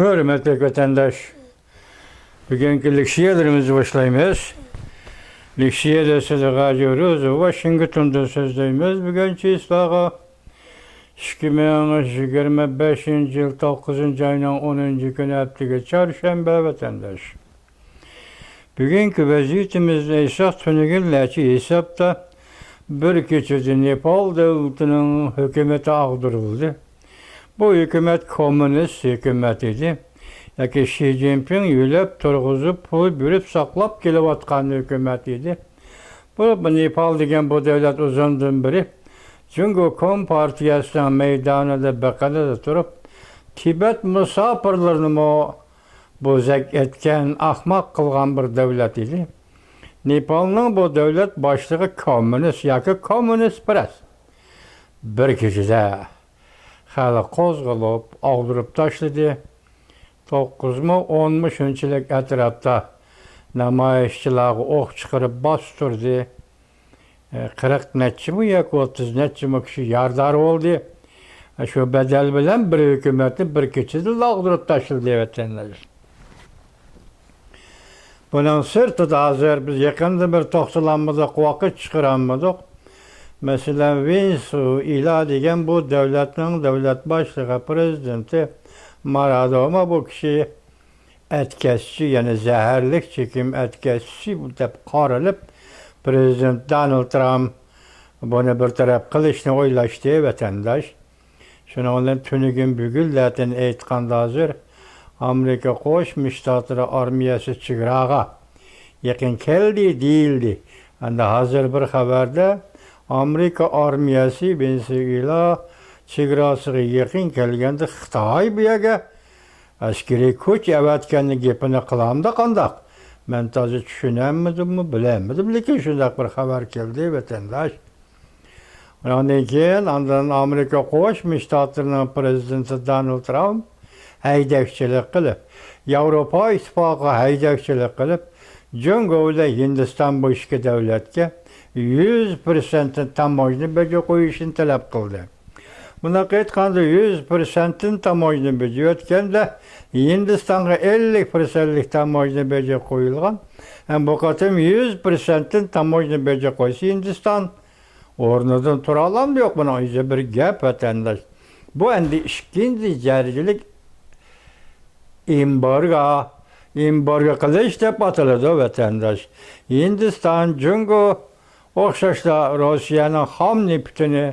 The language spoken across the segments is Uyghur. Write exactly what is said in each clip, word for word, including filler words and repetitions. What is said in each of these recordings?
ھۆرمەتلىك ۋەتەنداش، بۈگۈنكى لېكسىيەلىرىمىزنى باشلايمىز. لېكسىيەدە سىلىغا يۇرۇز ۋاشىنگتوندىن سۆزلەيمىز. بۈگۈن چىسلاغا ئىككى مىڭ يىگىرمە بەشىنچى يىل توققۇزىنچى ئاينىڭ ئونىنچى كۈنى، ھەپتىگە چارشەنبە، ۋەتەنداش. بۈگۈنكى ۋەزىيىتىمىزنى ئېيتساق، تۈنۈگۈنلەرچە ھېسابتا بىر كېچىدە نېپال دۆلىتىنىڭ ھۆكۈمىتى ئاغدۇرۇلدى. بۇ ھۆكۈمەت كوممۇنىست ھۆكۈمەت ئىدى. ياكى شى جىنپىڭ يۆلەپ تۇرغۇزۇپ، پۇل بېرىپ ساقلاپ كېلىۋاتقان ھۆكۈمەت ئىدى. بۇ، بۇ نېپال دېگەن بۇ دۆلەت ئۇزۇندىن بېرى جۇڭگو كومپارتىيەسىنىڭ مەيدانىدا بېقىنىدا تۇرۇپ، تىبەت مۇساپىرلىرىنىمۇ بوزەك ئەتكەن، ئاخماق قىلغان بىر دۆلەت ئىدى. نېپالنىڭ بۇ دۆلەت باشلىقى كوممۇنىست ياكى كوممۇنىستپەرەس. بىر كېچىدە خەلق قوزغىلىپ، ئاغدۇرۇپ تاشلىدى. توققۇزمۇ، ئونمۇ شۇنچىلىك ئەتراپتا نامايىشچىلارغا ئوق چىقىرىپ باستۇردى. ئە، قىرىق نەچچىمۇ ياكى ئوتتۇز نەچچىمۇ كىشى يارىدار بولدى. ئە، شۇ بەدەل بىلەن بىر ھۆكۈمەتنى بىر كېچىدە ئاغدۇرۇپ تاشلىدى، ۋەتەنداش. بۇنىڭ سىرتىدا ھازىر بىز يېقىندا بىر توختىلالمىدۇق، ۋاقىت چىقىرالمىدۇق. مەسىلەن، ۋېنېسۇئېلا دېگەن بۇ دۆلەتنىڭ دۆلەت باشلىقى، پىرېزىدېنتى مارادوما بۇ كىشى ئەتكەسچى، يەنى زەھەرلىك چېكىم ئەتكەسچى دەپ قارىلىپ، پىرېزىدېنت دونالد ترامپ بۇنى بىر تەرەپ قىلىشنى ئويلاشتى، ۋەتەنداش. شۇنىڭ بىلەن تۈنۈگۈن بۈگۈنلەردىن ئېيتقاندا، ھازىر ئامېرىكا قوشما شتاتلىرى ئارمىيەسى چېگراغا يېقىن كەلدى دېيىلدى. ئەمدى ھازىر بىر خەۋەردە، ئامېرىكا ئارمىيەسى ۋېنېسۇېلا چېگراسىغا يېقىن كەلگەندە، خىتاي بۇ يەرگە ئەسكىرىي كۈچ ئەۋەتكەننىڭ گېپىنى قىلامدا قانداق؟ مەن تازا چۈشىنەلمىدىممۇ، بىلەلمىدىم، لېكىن شۇنداق بىر خەۋەر كەلدى، ۋەتەنداش. ئۇنىڭدىن كېيىن ئاندىن ئامېرىكا قوشما شتاتلىرىنىڭ پىرېزىدېنتى دونالد ترامپ ھەيدەكچىلىك قىلىپ، ياۋروپا ئىتتىپاقى ھەيدەكچىلىك قىلىپ، جۇڭگو بىلەن ھىندىستان بۇ ئىككى دۆلەتكە يۈز پىرسەنتتىن تاموژنا بېجى قويۇشنى تەلەپ قىلدى. بۇنداق ئېيتقاندا، يۈز پىرسەنتتىن تاموژنا بېجى ئۆتكەندە، ھىندىستانغا ئەللىك پىرسەنتلىك تاموژنا بېجى قويۇلغان. ھەم بۇ قېتىم يۈز پىرسەنتتىن تاموژنا بېجى قويسا، ھىندىستان ئورنىدىن تۇرالامدۇ؟ يوق، بۇنىڭ ئۆزى بىر گەپ، ۋەتەنداش. بۇ ئەمدى ئىككىنچى دەرىجىلىك ئېمبارگو، ئېمبارگو قىلىش دەپ ئاتىلىدۇ، ۋەتەنداش. ھىندىستان، جۇڭگو ئوخشاشلا روسىيەنىڭ خام نېفىتىنى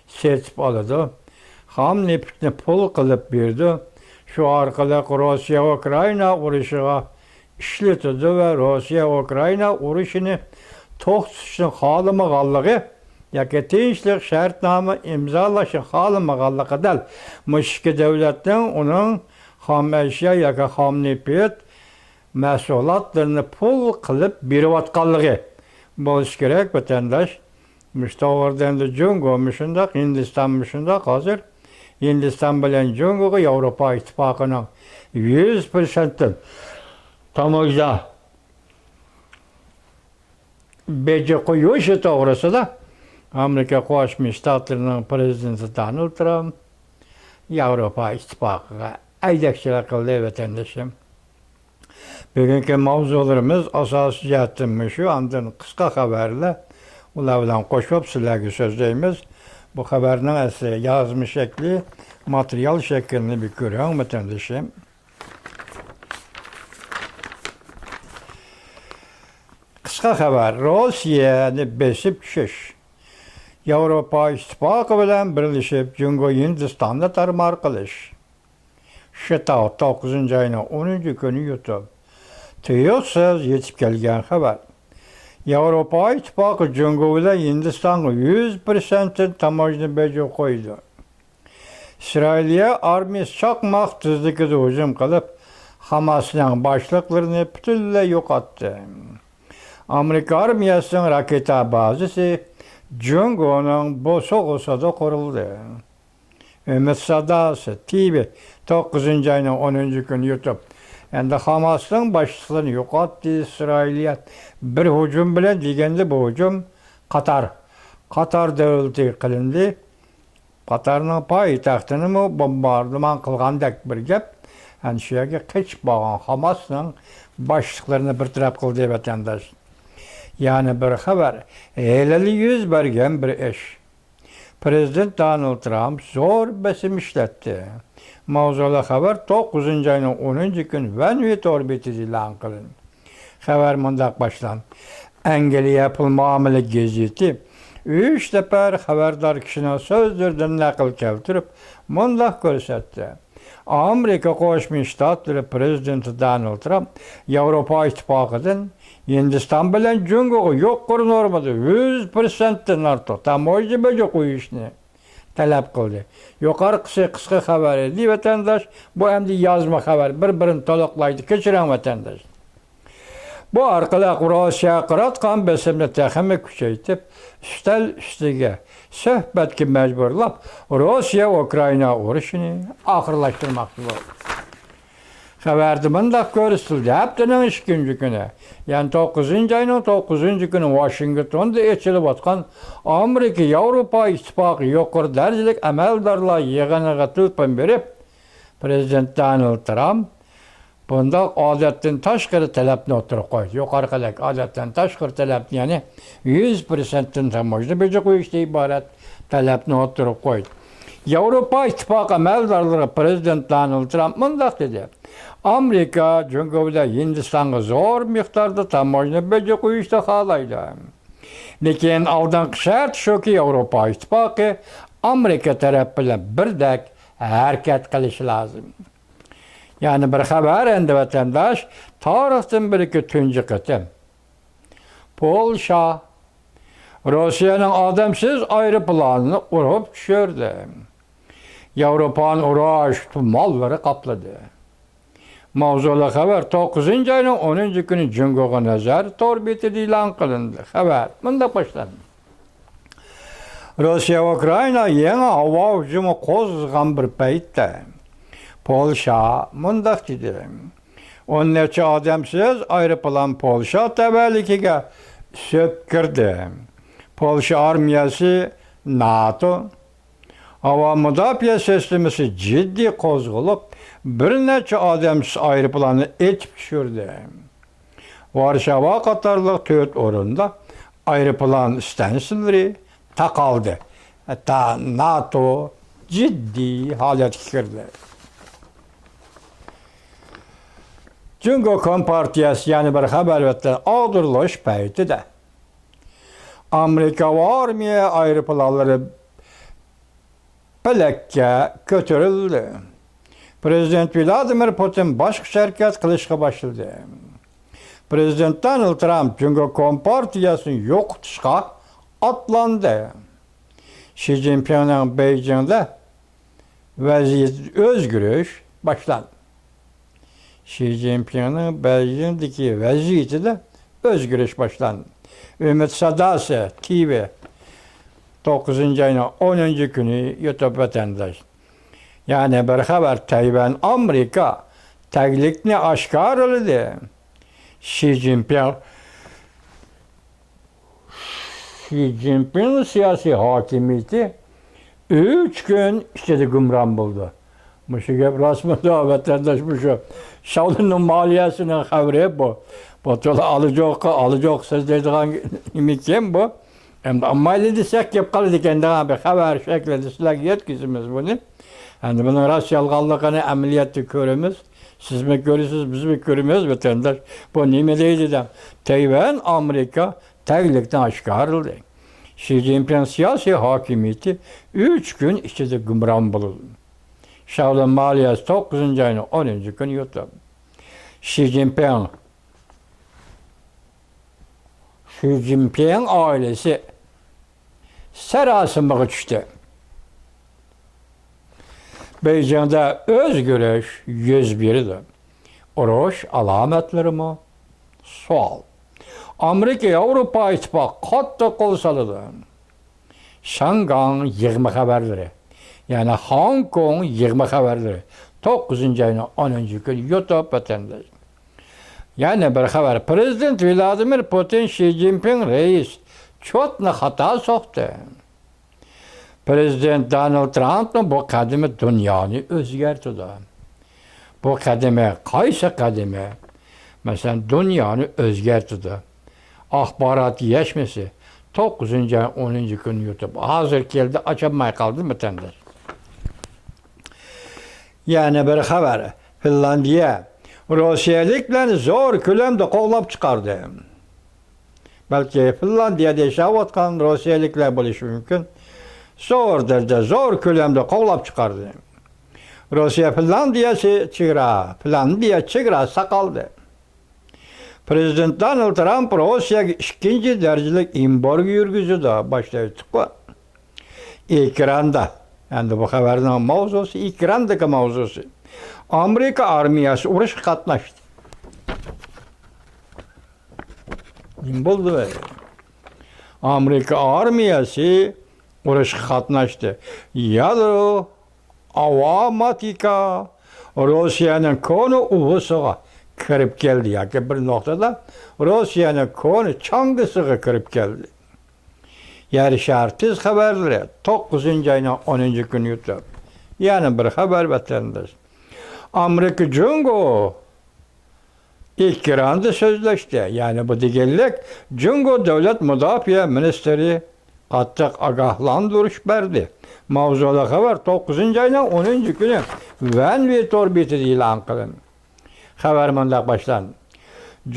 سېتىپ ئالىدۇ. خام نېفىتنى پۇل قىلىپ بېرىدۇ. شۇ ئارقىلىق روسىيە ئۇكرائىنا ئۇرۇشىغا ئىشلىتىدۇ ۋە روسىيە ئۇكرائىنا ئۇرۇشىنى توختىتىشنى خالىمىغانلىقى ياكى تىنچلىق شەرتنامە ئىمزالاشنى خالىمىغانلىقى دەل مۇشۇ ئىككى دۆلەتنىڭ ئۇنىڭ خام ئەشيا ياكى خام نېفىت مەھسۇلاتلىرىنى پۇل قىلىپ بېرىۋاتقانلىقى بولۇشى كېرەك، ۋەتەنداش. مۇشۇ توغرىدا ئەمدى جۇڭگو مۇشۇنداق، ھىندىستان مۇشۇنداق. ھازىر ھىندىستان بىلەن جۇڭگوغا ياۋروپا ئىتتىپاقىنىڭ يۈز پىرسەنتتىن تاموژنا بېجى قويۇشى توغرىسىدا ئامېرىكا قوشما شتاتلىرىنىڭ پىرېزىدېنتى دونالد ترامپ ياۋروپا ئىتتىپاقىغا ھەيدەكچىلىك قىلدى، ۋەتەندىشىم. بۈگۈنكى ماۋزۇلىرىمىز ئاساسىي جەھەتتىن مۇشۇ، ئاندىن قىسقا خەۋەرلەر، ئۇلار بىلەن قوشۇپ سىلەرگە سۆزلەيمىز. بۇ خەۋەرنىڭ ئەسلى يازما شەكلى، ماتېرىيال شەكلىنى بىر كۆرۈڭ، ۋەتەندىشىم. قىسقا خەۋەر، روسىيەنى بېسىپ چۈشۈش، ياۋروپا ئىتتىپاقى بىلەن بىرلىشىپ جۇڭگو ھىندىستاننى تارمار قىلىش. شىتاۋ، توققۇزىنچى ئاينىڭ ئونىنچى كۈنى يۇتۇپ، تۇيۇقسىز يېتىپ كەلگەن خەۋەر. ياۋروپا ئىتتىپاقى جۇڭگو بىلەن ھىندىستانغا يۈز پىرسەنتتىن تاموژنا بېجى قويىدۇ. ئىسرائىلىيە ئارمىيىسى چاقماق تېزلىكىدە ھۇجۇم قىلىپ، خاماسنىڭ باشلىقلىرىنى پۈتۈنلەي يوقاتتى. ئامېرىكا ئارمىيەسىنىڭ راكېتا بازىسى جۇڭگونىڭ بوسۇغىسىدا قۇرۇلدى. ئۈمىد ساداسى، تىۋى، توققۇزىنچى ئاينىڭ ئونىنچى كۈنى يۇتۇپ، ئەمدى خاماسنىڭ باشلىقلىرىنى يوقاتتى. ئىسرائىلىيە بىر ھۇجۇم بىلەن دېگەندە، بۇ ھۇجۇم قاتار، قاتار دۆلىتىگە قىلىندى. قاتارنىڭ پايتەختىنىمۇ بومباردىمان قىلغاندەك بىر گەپ. ئەنە شۇ يەرگە قېچىپ بارغان خاماسنىڭ باشلىقلىرىنى بىر تەرەپ قىلدى، ۋەتەنداش. يەنە بىر خەۋەر، ھېلىلا يۈز بەرگەن بىر ئىش. پىرېزىدېنت دونالد ترامپ زور بېسىم ئىشلەتتى. ماۋزۇلۇق خەۋەر توققۇزىنچى ئاينىڭ ئونىنچى كۈنى ۋەنۋى تور بېتىدە ئېلان قىلىندى. خەۋەر مۇنداق باشلاندى. ئەنگلىيە پۇل مۇئامىلە گېزىتى ئۈچ نەپەر خەۋەردار كىشىنىڭ سۆزلىرىدىن نەقىل كەلتۈرۈپ، مۇنداق كۆرسەتتى. ئامېرىكا قوشما شتاتلىرى پىرېزىدېنتى دونالد ترامپ ياۋروپا ئىتتىپاقىدىن ھىندىستان بىلەن جۇڭگوغا يۇقىرى نورمىدا يۈز پىرسەنتتىن ئارتۇق تاموژنا بېجى قويۇشنى تەلەپ قىلدى. يۇقىرىقىسى قىسقا خەۋەر ئىدى، ۋەتەنداش. بۇ ئەمدى يازما خەۋەر، بىر-بىرىنى تولۇقلايدۇ. كەچۈرۈڭ، ۋەتەنداش. بۇ ئارقىلىق روسىيەگە قاراتقان بېسىمنى تېخىمۇ كۈچەيتىپ، ئۈستەل ئۈستىگە سۆھبەتكە مەجبۇرلاپ، روسىيە-ئۇكرائىنا ئۇرۇشىنى ئاخىرلاشتۇرماقچى بولدى. خەۋەردە مۇنداق كۆرسىتىلدى، ھەپتىنىڭ ئىككىنچى كۈنى، يەنى توققۇزىنچى ئاينىڭ توققۇزىنچى كۈنى ۋاشىنگتوندا ئېچىلىۋاتقان ئامېرىكا-ياۋروپا ئىتتىپاقى يۇقىرى دەرىجىلىك ئەمەلدارلار يىغىنىغا تېلېفون بېرىپ، پىرېزىدېنت دونالد ترامپ بۇنداق ئادەتتىن تاشقىرى تەلەپنى ئوتتۇرىغا قويدى. يۇقىرىقىدەك ئادەتتىن تاشقىرى تەلەپنى، يەنى يۈز پىرسەنتتىن تاموژنا بېجى قويۇشتىن ئىبارەت تەلەپنى ئوتتۇرىغا قويدى. ياۋروپا ئىتتىپاقى ئەمەلدارلىرىغا پىرېزىدېنت دونالد ترامپ مۇنداق دېدى: ئامېرىكا جۇڭگو بىلەن ھىندىستانغا زور مىقداردا تاموژنا بېجى قويۇشنى خالايدۇ. لېكىن ئالدىنقى شەرت شۇكى، ياۋروپا ئىتتىپاقى ئامېرىكا تەرەپ بىلەن بىردەك ھەرىكەت قىلىشى لازىم. يەنە بىر خەۋەر ئەمدى، ۋەتەنداش، تارىختىن بىركى تۇنجى قېتىم پولشا روسىيەنىڭ ئادەمسىز ئايروپىلانىنى ئۇرۇپ چۈشۈردى. ياۋروپانى ئۇرۇش تۇمانلىرى قاپلىدى. ماۋزۇلۇق خەۋەر توققۇزىنچى ئاينىڭ ئونىنچى كۈنى جۇڭگوغا نەزەر تور بېتىدە ئېلان قىلىندى. خەۋەر مۇنداق باشلاندى. روسىيە ئۇكرائىنا يېڭى ھاۋا ھۇجۇمى قوزغىغان بىر پەيتتە، پولشا مۇنداق دېدى: ئون نەچچە ئادەمسىز ئايروپىلان پولشا تەۋەلىكىگە سۆپ كىردى. پولشا ئارمىيەسى، ناتو، ھاۋا مۇداپىئە سىستېمىسى جىددىي قوزغىلىپ، بىر نەچچە ئادەمسىز ئايروپىلاننى ئېتىپ چۈشۈردى. ۋارشاۋا قاتارلىق تۆت ئورۇندا ئايروپىلان ئىستانسىلىرى تاقالدى. ھەتتا ناتو جىددىي ھالەتكە كىردى. جۇڭگو كومپارتىيەسى يەنە بىر خەۋەر بېرىۋاتىدۇ. ئاغدۇرۇلۇش پەيتىدە ئامېرىكا ۋە ئارمىيە ئايروپىلانلىرى پەلەككە كۆتۈرۈلدى. پىرېزىدېنت ۋلادىمىر پۇتىن باشقىچە ھەرىكەت قىلىشقا باشلىدى. پىرېزىدېنت دونالد ترامپ جۇڭگو كومپارتىيەسىنى يوقىتىشقا ئاتلاندى. شى جىنپىڭنىڭ بېيجىڭدا ۋەزىيەت ئۆزگىرىش باشلاندى. شى جىنپىڭنىڭ بېيجىڭدىكى ۋەزىيىتىدە ئۆزگىرىش باشلاندى. ئۈمىد ساداسى، تىۋى، توققۇزىنچى ئاينىڭ ئونىنچى كۈنى يۇتۇپ ۋەتەنداش. يەنە بىر خەۋەر، تەيۋەن ئامېرىكا تەگلىكنى ئاشكارىلىدى. شى جىنپىڭ شى جىنپىڭ سىياسىي ھاكىمىيىتى ئۈچ كۈن ئىچىدە گۇمران بولىدۇ. مۇشۇ گەپ راستمىدۇ، ۋەتەنداش؟ مۇشۇ شاۋلىننىڭ مالىيەسىنىڭ خەۋىرى بۇ. بۇ تولا ئالىجوققا، ئالىجوق سۆزلەيدىغان نېمىكەن بۇ؟ ئەمدى ئاممايلى دېسەك، گەپ قالىدىكەن دېگەن بىر خەۋەر شەكلىدە سىلەرگە يەتكۈزىمىز بۇنى. ئەمدى بۇنىڭ راست يالغانلىقىنى ئەمەلىيەتتە كۆرىمىز. سىزمۇ كۆرىسىز، بىزمۇ كۆرىمىز، ۋەتەنداش. بۇ نېمە دەيدۇ دەپ. تەيۋەن ئامېرىكا تەگلىكتىن ئاشكارىلىدى. شى جىنپىڭ سىياسىي ھاكىمىيىتى ئۈچ كۈن ئىچىدە گۇمران بولىدۇ. شاۋلىن مالىيەسى توققۇزىنچى ئاينىڭ ئونىنچى كۈنى يۇتۇپ. شى جىنپىڭ، شى جىنپىڭ ئائىلىسى ساراسىمىغا چۈشتى. بېيجىڭدا ئۆزگىرىش يۈز بېرىدۇ. ئۇرۇش ئالامەتلىرىمۇ؟ سوئال. ئامېرىكا، ياۋروپا ئىتتىپاقى قاتتىق قول سالىدۇ. شاڭگاڭ يىغما خەۋەرلىرى، يەنى خوڭكوڭ يىغما خەۋەرلىرى، توققۇزىنچى ئاينىڭ ئونىنچى كۈنى يۇتۇپ ۋەتەنداش. يەنە بىر خەۋەر، پىرېزىدېنت ۋلادىمىر پۇتىن شى جىنپىڭ رەئىس چوتنى خاتا سوقتى. پىرېزىدېنت دونالد ترامپنىڭ بۇ قەدىمى دۇنيانى ئۆزگەرتىدۇ. بۇ قەدىمى قايسى قەدىمى؟ مەسىلەن، دۇنيانى ئۆزگەرتىدۇ. ئاخبارات يەشمىسى توققۇزىنچى ئاي ئونىنچى كۈنى يۇتۇپ، ھازىر كەلدى، ئاچالماي قالدىم، ۋەتەنداش. يەنە بىر خەۋەر. فىنلاندىيە روسىيەلىكلەرنى زور كۆلەمدە قوغلاپ چىقاردى. بەلكى فىنلاندىيەدە ياشاۋاتقان روسىيەلىكلەر بولۇشى مۇمكىن. زور دەرىجىدە، زور كۆلەمدە قوغلاپ چىقاردى. روسىيە فىنلاندىيەسى چېگرا، فىنلاندىيە چېگراسىدا قالدى. پرېزىدېنت دونالد ترامپ روسىيەگە ئىككىنچى دەرىجىلىك ئېمبارگو يۈرگۈزىدۇ، باشتا ئېيتتۇققۇ. ئېكراندا، ئەمدى بۇ خەۋەرنىڭ ماۋزۇسى، ئېكراندىكى ماۋزۇسى. ئامېرىكا ئارمىيەسى ئۇرۇشقا قاتناشتى. نېمە بولدى؟ ئامېرىكا ئارمىيەسى ئۇرۇشقا قاتناشتى. يادرو ئاۋتوماتىكا روسىيەنىڭ كونا ئۇۋىسىغا كىرىپ كەلدى ياكى بىر نۇقتىدا روسىيەنىڭ كونا چاڭگىسىغا كىرىپ كەلدى. يەر شارى تېز خەۋەرلىرى توققۇزىنچى ئاينىڭ ئونىنچى كۈنى يۇتۇپ. يەنە بىر خەۋەر، ۋەتەنداش. ئامېرىكا جۇڭگو ئېكراندا سۆزلەشتى. يەنى بۇ دېگەنلىك، جۇڭگو دۆلەت مۇداپىئە مىنىستىرى قاتتىق ئاگاھلاندۇرۇش بەردى. ماۋزۇلۇق خەۋەر توققۇزىنچى ئاينىڭ ئونىنچى كۈنى ۋەنۋې تور بېتىدە ئېلان قىلىندى. خەۋەر مۇنداق باشلاندى.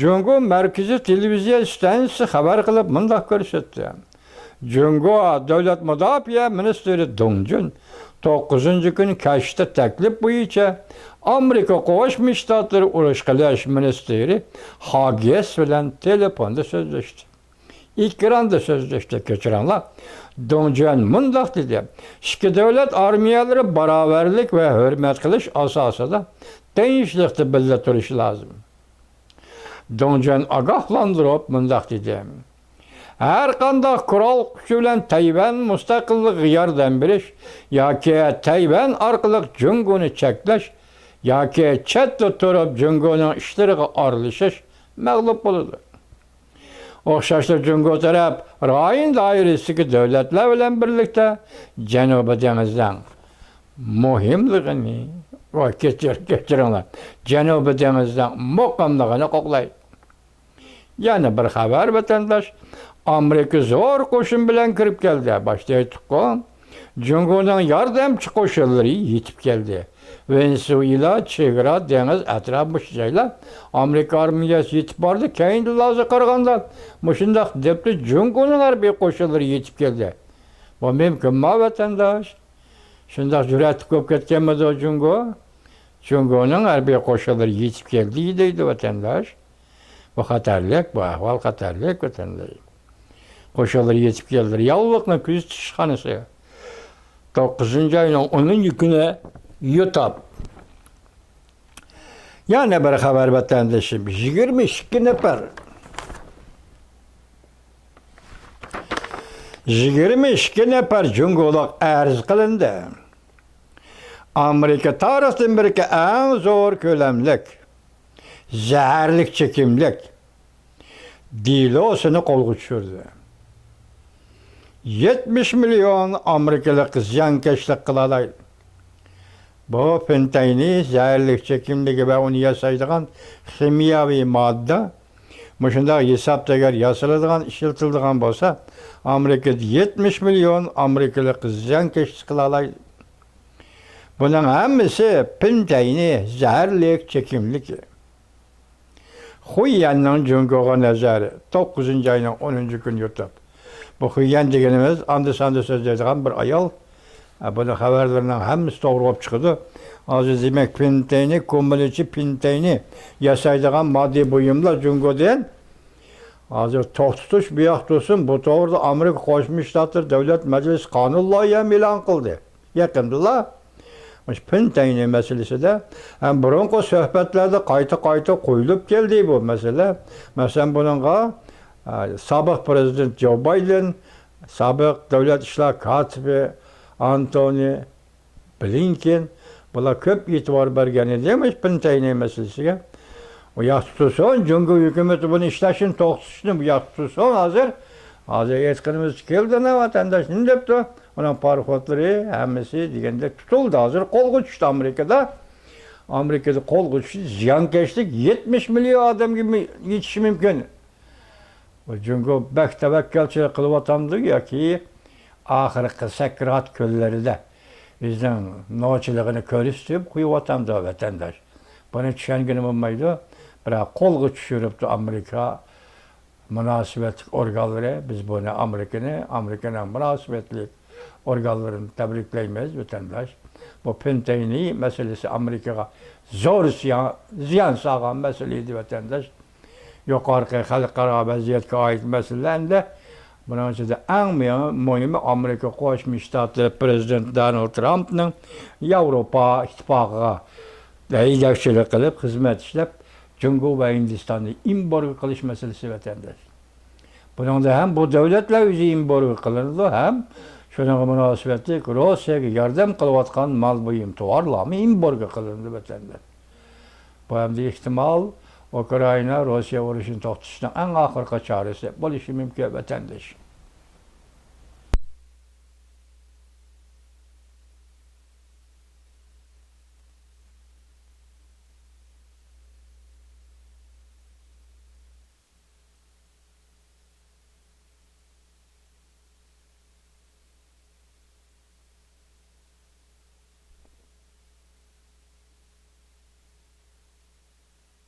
جۇڭگو مەركىزىي تېلېۋىزىيە ئىستانسىسى خەۋەر قىلىپ مۇنداق كۆرسەتتى. جۇڭگو دۆلەت مۇداپىئە مىنىستىرى دۇڭ جۈن توققۇزىنچى كۈنى كەچتە تەكلىپ بويىچە ئامېرىكا قوشما شتاتلىرى ئۇرۇش قىلىش مىنىستىرى خاگېس بىلەن تېلېفوندا سۆزلەشتى. ئېكراندا سۆزلەشتى، كەچۈرۈڭلار. دۇڭ جۈەن مۇنداق دېدى، ئىككى دۆلەت ئارمىيەلىرى باراۋەرلىك ۋە ھۆرمەت قىلىش ئاساسىدا تىنچلىقتا بىللە تۇرۇشى لازىم. دۇڭ جۈەن ئاگاھلاندۇرۇپ مۇنداق دېدى، ھەرقانداق قورال كۈچى بىلەن تەيۋەن مۇستەقىللىقىغا ياردەم بېرىش ياكى تەيۋەن ئارقىلىق جۇڭگونى چەكلەش ياكى چەتتە تۇرۇپ جۇڭگونىڭ ئىشلىرىغا ئارىلىشىش مەغلۇپ بولىدۇ. ئوخشاشلا جۇڭگو تەرەپ رايون دائىرىسىدىكى دۆلەتلەر بىلەن بىرلىكتە جەنۇبىي دېڭىزنىڭ مۇھىملىقىنى، ۋە كەچۈر-، كەچۈرۈڭلار، جەنۇبىي دېڭىزنىڭ مۇقىملىقىنى قوغدايدۇ. يەنە بىر خەۋەر، ۋەتەنداش. ئامېرىكا زور قوشۇن بىلەن كىرىپ كەلدى. باشتا ئېيتتۇققۇ. جۇڭگونىڭ ياردەمچى قوشۇنلىرى يېتىپ كەلدى. ۋېنېسۇېلا، چېگرا، دېڭىز ئەتراپى مۇشۇ جايلار ئامېرىكا ئارمىيەسى يېتىپ باردى. كەينىدىن ھازىر قارىغاندا مۇشۇنداق دەپتۇ، جۇڭگونىڭ ھەربىي قوشۇنلىرى يېتىپ كەلدى. بۇ مۇمكىنما، ۋەتەنداش؟ شۇنداق جۈرئەتلىك بولۇپ كەتكەنمىدۇ جۇڭگو؟ جۇڭگونىڭ ھەربىي قوشۇنلىرى يېتىپ كەلدى دەيدۇ، ۋەتەنداش. بۇ خەتەرلىك، بۇ ئەھۋال خەتەرلىك، ۋەتەنداش. قوشۇنلىرى يېتىپ كەلدى. ياۋلىقنى كۆزىتىش ئىشخانىسى توققۇزىنچى ئاينىڭ ئونىنچى كۈنى يۇتۇپ. يەنە بىر خەۋەر، ۋەتەندىشىم. يىگىرمە ئىككى نەپەر، يىگىرمە ئىككى نەپەر جۇڭگولۇق ئەرز قىلىندى. ئامېرىكا تارىختىن بېرىكى ئەڭ زور كۆلەملىك زەھەرلىك چېكىملىك دېلوسىنى قولغا چۈشۈردى. يەتمىش مىليون ئامېرىكىلىق زىيانكەشلىك قىلالايدۇ. بۇ فېنتەينى زەھەرلىك چېكىملىكى ۋە ئۇنى ياسايدىغان خىمىيەۋى ماددا مۇشۇنداق ھېسابتا ئەگەر ياسىلىدىغان، ئىشلىتىلىدىغان بولسا، ئامېرىكىدا يەتمىش مىليون ئامېرىكىلىق زىيانكەشلىك قىلالايدۇ. بۇنىڭ ھەممىسى فېنتەينى زەھەرلىك چېكىملىكى. خۇييەننىڭ جۇڭگوغا نەزەر، توققۇزىنچى ئاينىڭ ئونىنچى كۈنى يۇتۇپ. بۇ خۇييەن دېگىنىمىز ئاندا-ساندا سۆزلەيدىغان بىر ئايال. ھە، بۇنىڭ خەۋەرلىرىنىڭ ھەممىسى توغرا بولۇپ چىقىدۇ. ھازىر دېمەك، پېنتەينى، كوممۇنىچى پېنتەينى ياسايدىغان ماددىي بۇيۇملار جۇڭگودىن ھازىر توختىتىش بۇ ياقتا تۇرسۇن، بۇ توغرىدا ئامېرىكا قوشما شتاتلىرى دۆلەت مەجلىسى قانۇن لايىھەمۇ ئېلان قىلدى. يېقىندىلا مۇشۇ پېنتەينى مەسىلىسىدە، ھەم بۇرۇنقى سۆھبەتلەردە قايتا-قايتا قويۇلۇپ كەلدى بۇ مەسىلە. مەسىلەن، بۇنىڭغا، ئە، سابىق پرېزىدېنت جو بايدېن، سابىق دۆلەت ئىشلار كاتىپى ئانتونى بلىنكېن، بۇلار كۆپ ئېتىبار بەرگەن ئىدى مۇشۇ پېنتەينى مەسىلىسىگە. ئۇ ياقتا تۇرسۇن، جۇڭگو ھۆكۈمىتى بۇنى ئىشلەشنى توختىتىشنى، بۇ ياقتا تۇرسۇن ھازىر. ھازىر ئېيتقىنىمىز كەلدى، ۋەتەنداش نېمە دەپتۇ؟ ئۇنىڭ پاراخوتلىرى ھەممىسى دېگەندەك تۇتۇلدى، ھازىر قولغا چۈشتى ئامېرىكىدا. ئامېرىكىدا قولغا چۈشسە، زىيانكەشلىك يەتمىش مىليون ئادەمگە مى-، يېتىشى مۇمكىن. بۇ جۇڭگو بەك تەۋەككەلچىلىك قىلىۋاتامدۇ ياكى ئاخىرقى سەكرات كۈنلىرىدە ئۆزىنىڭ نوچىلىقىنى كۆرسىتىپ قويۇۋاتامدۇ ۋەتەنداش؟ بۇنى چۈشەنگىلى بولمايدۇ. بىراق قولغا چۈشۈرۈپتۇ ئامېرىكا مۇناسىۋەتلىك ئورگانلىرى. بىز بۇنى ئامېرىكىنى، ئامېرىكىنىڭ مۇناسىۋەتلىك ئورگانلىرىنى تەبرىكلەيمىز، ۋەتەنداش. بۇ پېنتەينى مەسىلىسى ئامېرىكىغا زور زىيان، زىيان سالغان مەسىلە ئىدى، ۋەتەنداش. يۇقىرىقى خەلقئارا ۋەزىيەتكە ئائىت مەسىلىلەر ئەمدى بۇنىڭ ئىچىدە ئەڭ مۇھىمى، مۇھىمى ئامېرىكا قوشما شتاتلىرى پرېزىدېنتى دونالد ترامپنىڭ ياۋروپا ئىتتىپاقىغا ھەيدەكچىلىك قىلىپ، خىزمەت ئىشلەپ، جۇڭگو ۋە ھىندىستاننى ئېمبارگو قىلىش مەسىلىسى، ۋەتەنداش. بۇنىڭدا ھەم بۇ دۆلەتلەر ئۆزى ئېمبارگو قىلىنىدۇ، ھەم شۇنىڭغا مۇناسىۋەتلىك روسىيەگە ياردەم قىلىۋاتقان مال بۇيۇم، تاۋارلارمۇ ئېمبارگو قىلىنىدۇ، ۋەتەنداش. بۇ ئەمدى ئېھتىمال ئۇكرائىنا روسىيە ئۇرۇشىنى توختىتىشنىڭ ئەڭ ئاخىرقى چارىسى بولۇشى مۇمكىن، ۋەتەنداش.